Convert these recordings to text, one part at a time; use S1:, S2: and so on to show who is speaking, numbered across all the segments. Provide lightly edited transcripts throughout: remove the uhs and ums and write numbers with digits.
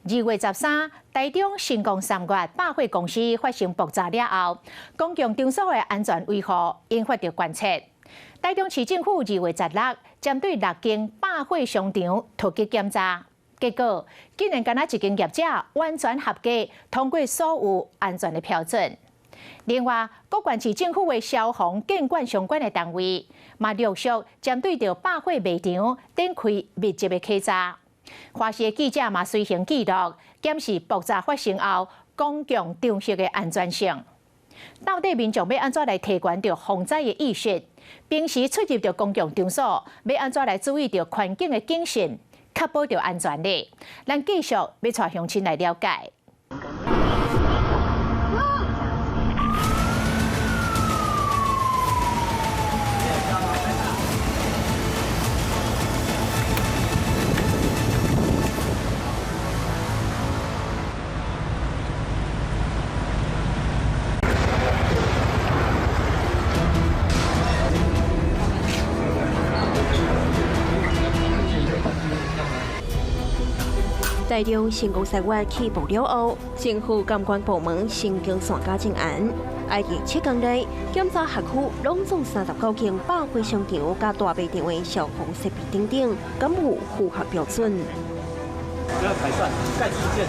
S1: 2月13，台中新光三越百货公司发生爆炸了后，公共场所的安全维护引发著关切。台中市政府2月16，针对六间百货商场突击检查，结果竟然干焦一间业者完全合格，通过所有安全的标准。另外，各县市政府的消防监管相关的单位，嘛陆续针对著百货卖场展开密集的稽查。华视的记者嘛随行记录，检视爆炸发生后公共场域的安全性。到底民众欲按怎来提悬著防灾的意识？平时出入著公共场所，欲按怎来注意著环境的谨慎，确保著安全呢？咱继续欲带乡亲来了解。
S2: 台中新光三越起爆了后，政府监管部门神经线加治安，挨近7天内检查辖区拢总39间百货商场佮大卖场的消防设备等等，敢有符合标准？
S3: 不要改善，盖基建，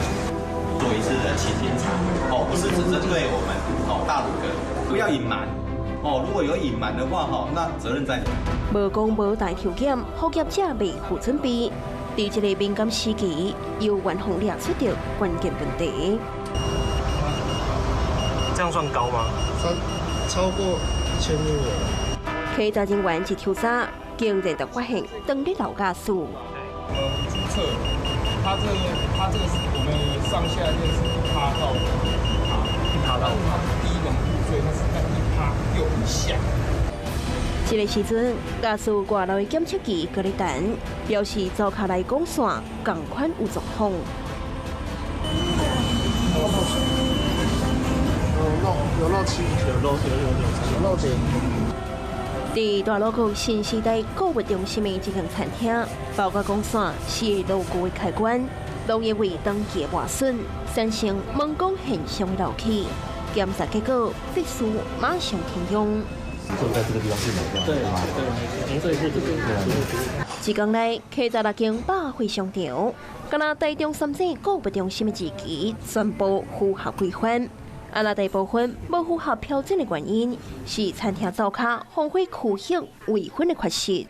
S4: 做一次人气检查，哦，不是只针对我们哦大鲁阁，不要隐瞒哦，如果有隐瞒的话，哈，那责任在你。
S2: 无讲无带条件，予业者未负准备。伫这个敏感时期，由元芳掠出著关键问题。
S5: 这样算高吗？
S6: 三，超过1600了。
S2: 稽查人员一抽查，竟然就发现当日老家事。
S6: 我们注册，他这个是我们上下限是1趴到1趴，1
S5: 趴到
S6: 5趴，低浓度，所以它是在1趴又以下。
S2: 这个时阵，家属外来检测仪阁咧等，表示灶跤来光线仝款有状况。
S6: 有漏，有漏漆，
S5: 有漏，有有有
S6: 漏点。
S2: 伫大鲁阁新时代购物中心的这间餐厅，包括光线是路过的开关，拢因为长期磨损，产生猛光现象的漏气。检查结果必须马上停用。
S7: 就在这个地方是没掉，
S5: 对对，对，这个
S2: 一天内，稽查六间百货商场，敢若台中三井购物中心的时期，全部符合规范。啊，若大部分无符合标准的原因，是餐厅灶跤防火区域卫分的缺失。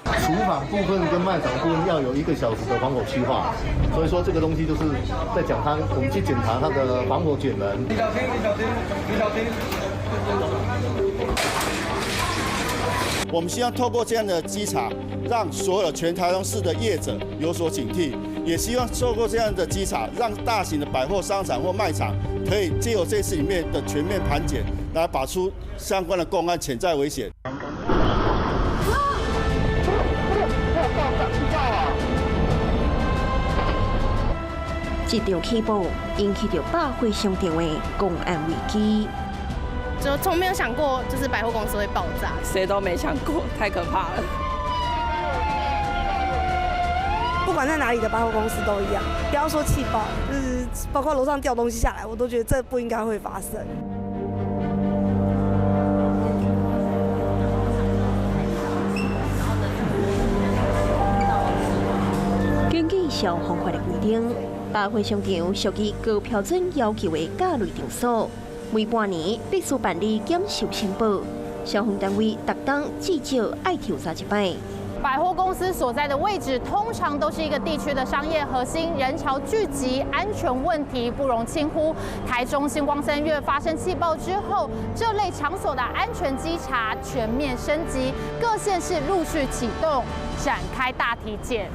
S7: 厨房部分跟卖场部分要有1个小时的防火区划，所以说这个东西就是在讲它，我们去检查它的防火卷门。
S6: 你小心，你小心，你小心。
S8: 我们希望透过这样的稽查，让所有全台中市的业者有所警惕，也希望透过这样的稽查，让大型的百货商场或卖场可以借由这次里面的全面盘检，来把出相关的公安潜在危险。
S2: 这场起爆引起著百货商场的公安危机。
S9: 就从没有想过，就是百货公司会爆炸，
S10: 谁都没想过，太可怕了。
S11: 不管在哪里的百货公司都一样，不要说气爆，就是包括楼上掉东西下来，我都觉得这不应该会发生。
S2: 根据消防法的规定，百货商场属于高标准要求的甲类场所。每半年必须办理检修申报，消防单位逐冬至少爱抽查一摆。
S9: 百货公司所在的位置通常都是一个地区的商业核心，人潮聚集，安全问题不容轻忽。台中新光三越发生气爆之后，这类场所的安全稽查全面升级，各县市陆续启动，展开大体检。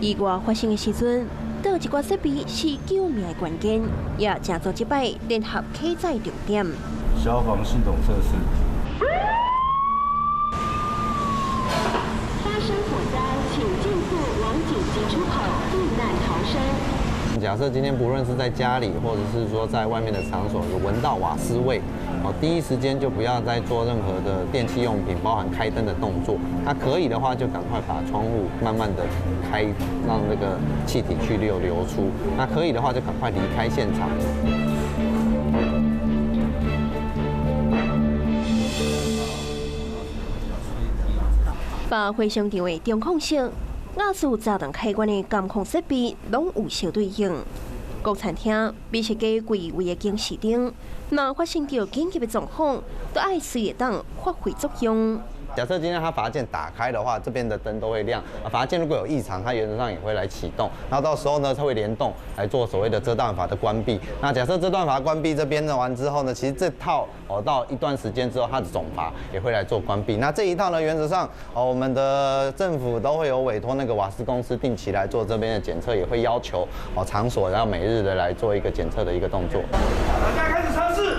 S2: 意外发生的时阵，佗一寡设备是救命的关键，也成做这摆联合稽查重点。
S12: 消防系统测试。
S13: 发生火灾，请尽速往紧急出口避难逃生。
S14: 假设今天不论是在家里，或者是说在外面的场所，有闻到瓦斯味，哦，第一时间就不要再做任何的电器用品，包含开灯的动作。那可以的话，就赶快把窗户慢慢的开，让那个气体去流出。那可以的话，就赶快离开现场。
S2: 百货商场的中控室、瓦斯闸断开关的监控设备拢有相对应。各餐厅、美食街柜位的警示灯，若发生著紧急的状况，都爱随会当发挥作用。
S14: 假设今天它阀件打开的话，这边的灯都会亮。阀件如果有异常，它原则上也会来启动。然后到时候呢，它会联动来做所谓的遮断阀的关闭。那假设遮断阀关闭这边呢完之后呢，其实这套到一段时间之后，它的总阀也会来做关闭。那这一套呢，原则上我们的政府都会有委托那个瓦斯公司定期来做这边的检测，也会要求场所要每日的来做一个检测的一个动作。
S15: 大家开始测试。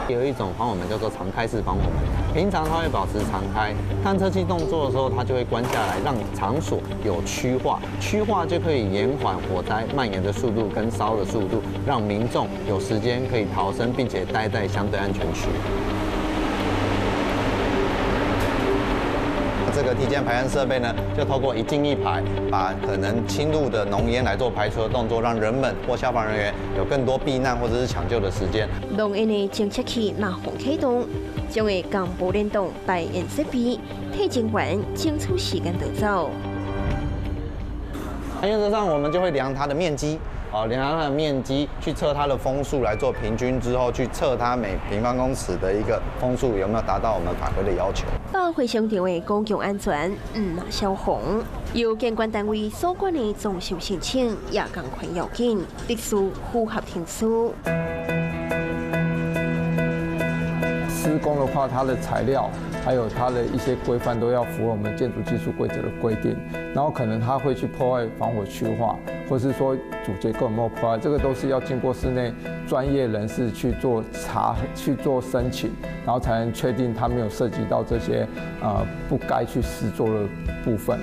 S14: 有一种防火门叫做常开式防火门，平常它会保持常开，探测器动作的时候它就会关下来，让场所有区化，区化就可以延缓火灾蔓延的速度跟烧的速度，让民众有时间可以逃生，并且待在相对安全区。这个梯间排烟设备呢，就透过一进一排，把可能侵入的浓烟来做排除的动作，让人们或消防人员有更多避难或者是抢救的时间。
S2: 浓烟的侦测器若予启动，将会同步联动排烟设备，替人员争取时间逃走。
S14: 原则上，我们就会量它的面积。量它的面积，去测它的风速来做平均之后，去测它每平方公尺的一个风速有没有达到我们法规的要求。
S2: 百货商场的公共安全，消防由监管单位所管的装修申请也仝款要紧，必须符合程序。
S6: 施工的话，它的材料还有它的一些规范都要符合我们建筑技术规则的规定，然后可能它会去破坏防火区划，或是说主结构有没有破坏，这个都是要经过室内专业人士去做查、去做申请，然后才能确定它没有涉及到这些不该去施作的部分。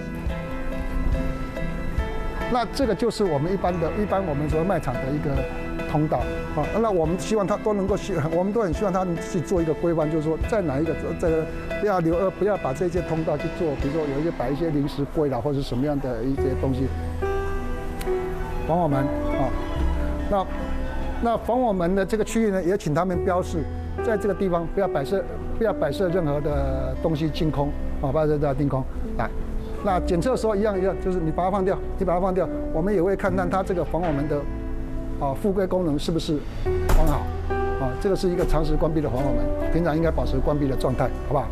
S16: 那这个就是我们一般我们所谓卖场的一个通道啊，那我们希望他都能够，我们都很希望他们去做一个规范，就是说在哪一个这个不要留，不要把这些通道去做，比如说有一些摆一些临时柜啦，或者什么样的一些东西。防火门啊，那防火门的这个区域呢，也请他们标示，在这个地方不要摆设任何的东西净空啊，不要在这净空来。那检测的时候一样，就是你把它放掉，我们也会看看它这个防火门的富贵功能是不是完好？啊，这个是一个常时关闭的防火门，平常应该保持关闭的状态，好不好？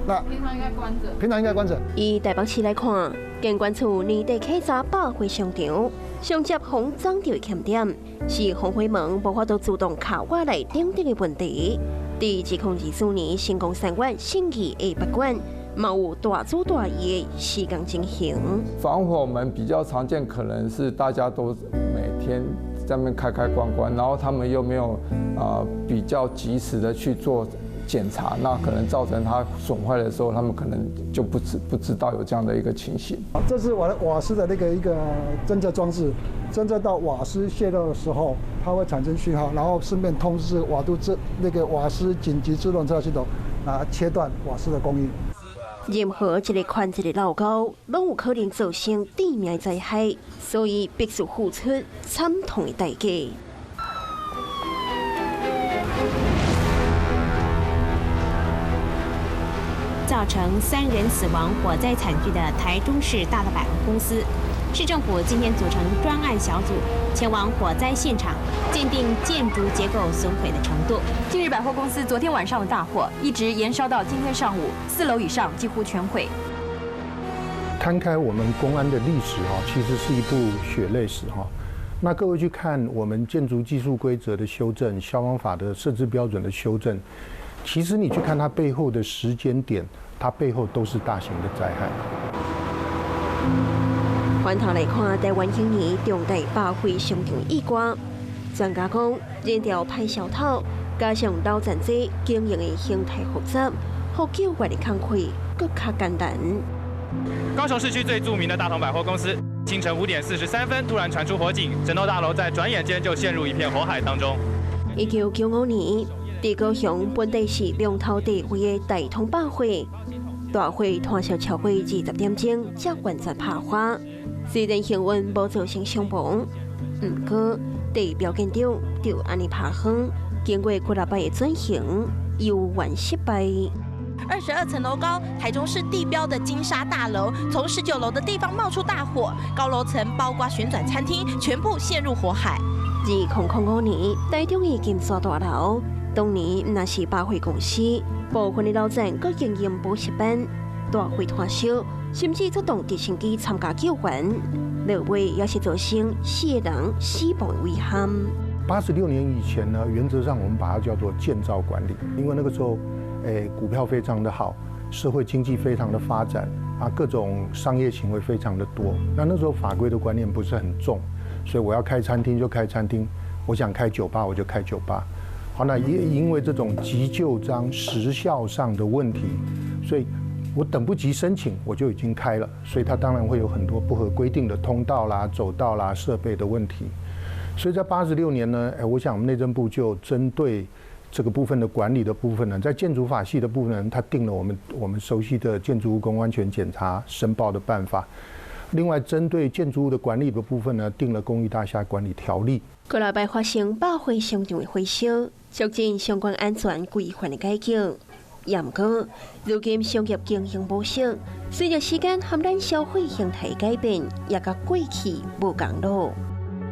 S16: 那
S9: 平常应该关着。
S16: 平常应该关着。
S2: 以台北市来看，监管处年底稽查百货商场，上接防脏掉的欠点是防火门无法度自动卡瓦来等等的问题。伫2024年成功3月信义下八馆，嘛有大主大意的施工情形。
S6: 防火门比较常见，可能是大家都每天在那边开开关关，然后他们又没有比较及时的去做检查，那可能造成它损坏的时候，他们可能就不知道有这样的一个情形。
S16: 这是我的瓦斯的那个一个侦测装置，侦测到瓦斯泄漏的时候，它会产生讯号，然后顺便通知瓦都自那个瓦斯紧急自动测系统，啊，切断瓦斯的供应。
S2: 任何一个宽一个漏沟，拢有可能造成致命灾害，所以必须付出惨痛的代价。
S17: 造成3人死亡火灾惨剧的台中市大乐百货公司，市政府今天组成专案小组，前往火灾现场鉴定建筑结构损毁的程度。
S18: 近日，百货公司昨天晚上的大火一直延烧到今天上午，4楼以上几乎全毁。
S19: 摊开我们公安的历史哈，其实是一部血泪史哈。那各位去看我们建筑技术规则的修正、消防法的设置标准的修正，其实你去看它背后的时间点，它背后都是大型的灾害。
S2: 反头来看，台湾今年重大百货商场意外，专家讲，燃料歹烧透，加上老站这经营的形态复杂，予救援的工课閣較艱難。
S15: 高雄市區最著名的大同百貨公司，清晨5點43分突然傳出火警，整棟大樓在轉眼間就陷入一片火海當中。
S2: 1995年，佇高雄本地市龍頭地位的大統百貨，大火湠燒超過20點鐘，才完全拍花。雖然幸運無造成傷亡，毋過地標建築就按呢拍昏，經過幾若擺的轉型，猶原失敗。
S20: 22層樓高，台中市地標的金沙大樓，從19樓的地方冒出大火，高樓層包括旋轉餐廳，全部陷入火海。
S2: 2005年，台中的金沙大樓，當年毋但是百貨公司，部分的樓層閣經營補習班，大火湠燒，甚至出動直升機參加救援，落尾也是造成四個人死亡的遺憾。
S19: 86年以前呢，原則上我們把它叫做建造管理，因為那個時候，股票非常的好，社會經濟非常的發展，啊，各種商業行為非常的多。那時候法規的觀念不是很重，所以我要開餐廳就開餐廳，我想開酒吧我就開酒吧。好，那也因為這種急就章時效上的問題，所以我等不及申請，我就已經開了，所以它當然會有很多不合規定的通道啦、走道啦、設備的問題。所以在86年呢，我想我們內政部就針對這個部分的管理的部分呢，在建築法系的部分呢，它定了我們熟悉的建築物公共安全檢查申報的辦法。另外，針對建築物的管理的部分呢，定了公寓大廈管理條例。
S2: 過來擺發生百貨商場的火燒，促進相關安全規範的改革。也毋過，如今商業經營模式隨著時間和咱消費形態改變，也佮過去無仝囉。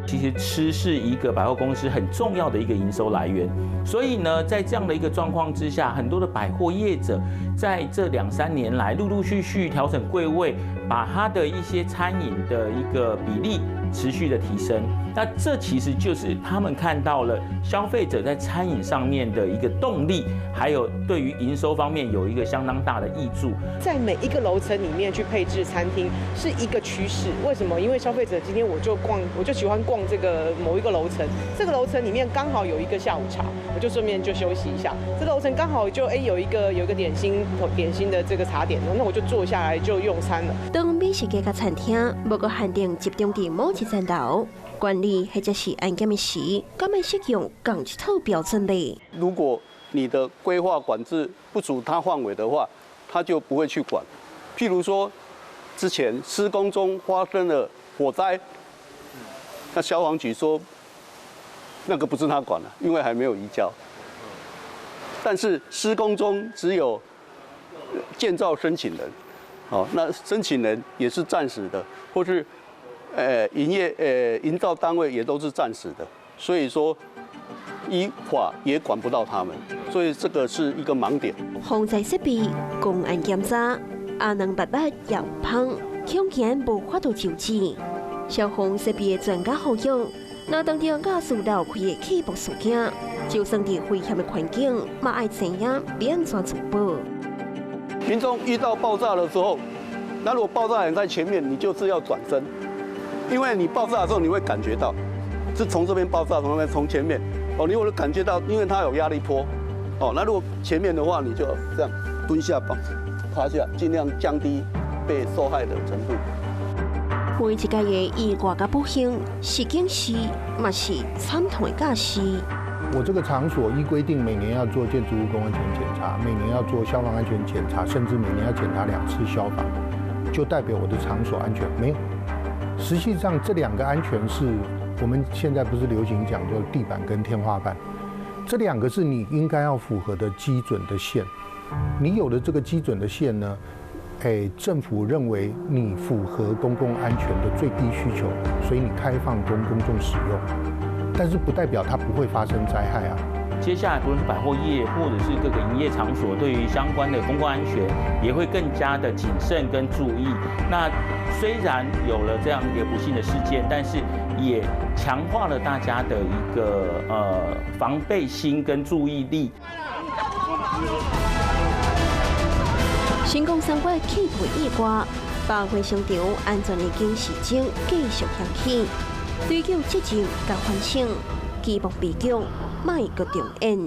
S21: 其實吃是一個百貨公司很重要的一個營收來源，所以呢，在這樣的一個狀況之下，很多的百貨業者在這兩三年來陸陸續續調整櫃位，把它的一些餐飲的一個比例持續的提升。那這其實就是他們看到了消費者在餐飲上面的一個動力，還有對於營收方面有一個相當大的挹注。
S22: 在每一個樓層裡面去配置餐廳是一個趨勢。為什麼？因為消費者今天我就逛，我就喜歡逛這個某一個樓層，這個樓層裡面剛好有一個下午茶，我就順便就休息一下。這個樓層剛好就有一個點心的這個茶點，那我就坐下來就用餐了。
S2: 當美食街佮餐廳無閣限定集中佇某一層樓，管理或者是安檢的時，敢會適用仝一套標準咧？
S8: 如果你的規劃管制不屬他範圍的話，他就不會去管。譬如說，之前施工中發生了火災，那消防局說那個不是他管的，因為還沒有移交。但是施工中只有建造申請人，好，那申請人也是暫時的，或是營業營造單位也都是暫時的，所以說依法也管不到他們，所以這個是一個盲點。
S2: 防災設備、公安檢查，阿能白白也有芳，恐驚無法度救治。消防設備的專家呼籲，若當著瓦斯漏開的氣爆事件，就算佇危險的環境，嘛愛知影欲按怎自保。
S8: 民眾遇到爆炸的時候，那如果爆炸點在前面，你就是要轉身，因為你爆炸的時候你會感覺到，是從這邊爆炸，從那邊從前面，哦，你會感覺到，因為它有壓力波，哦，那如果前面的話，你就這樣蹲下、趴下，盡量降低被受害的程度。
S2: 每一個的意外佮不幸，是警示，嘛是慘痛的教示。
S19: 我這個場所依規定每年要做建築物公安全檢查，每年要做消防安全檢查，甚至每年要檢查2次消防，就代表我的場所安全沒有。實際上這兩個安全是我們現在不是流行講叫地板跟天花板，這兩個是你應該要符合的基準的線。你有了這個基準的線呢，政府認為你符合公共安全的最低需求，所以你開放供公眾使用。但是不代表它不會發生災害啊。
S21: 接下來，不論是百貨業或者是各個營業場所，對於相關的公共安全也會更加的謹慎跟注意。那雖然有了這樣一個不幸的事件，但是也強化了大家的一個防備心跟注意力。
S2: 新光三越氣爆意外，百貨商場安全的警示鐘繼續響起。追究責任佮反省，期望悲劇莫閣重演。